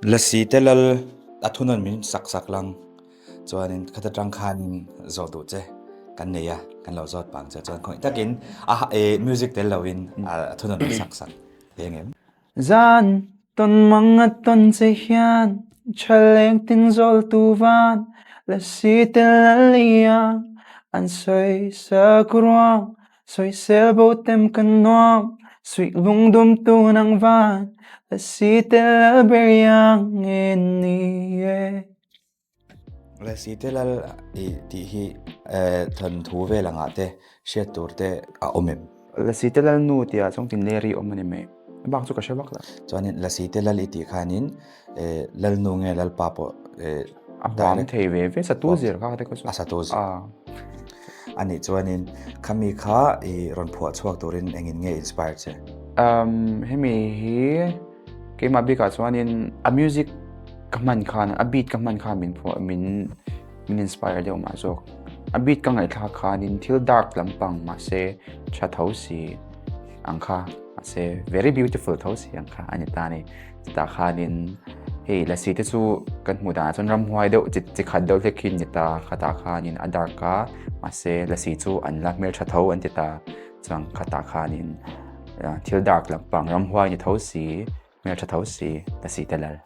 Lasi te lal a thunawn min sak sak lang chuanin khata tang khanin zawh duh che kan nei a, kan lo zawt pang che chuan khawih takin a music tel loin a thunawn min sak sak eng em? Zan tawn mang a tawn che hian thaleng tin zawl tu van lasi te lal iang an sawi sak ruang Sawisel bo tem kan nuam, suih lungdum tu nang van, lasi te lal ber iang in ni e. Lasi te lal i tih hi thawnthu vel angah te hriat tur te a awm em? Lasi te lal nu tihah chuan tin leri awm a ni mai. A bak chu ka hre vak lo. Chuanin lasi te lal i tih khanin Lalnu nge Lalpa pawh a huam thei ve ve satu zir kha te a satu zir a nih chuanin khami kha i rawn phuah chhuak turin engin nge inspire che? Um hemi hi keimah bikah chuanin a music ka hman khan a beat ka hman khan min phuah min min inspire deuh mah zawk. A beat ka ngaihthlak khanin thil dark lampang mahse tha tho si ang kha mahse very beautiful tho si ang kha a ni ta a ni. Chutah khanin hei lasi te chu kan hmuh danah chuan ramhuai deuh chi chi khat deuh hlek hi an ni ta khatah khanin a dark a mahse lasi chu an la hmeltha tho an ti ta chuan khatah khanin thil dark lampang ramhuai ni tho si hmeltha tho si lasi te lal.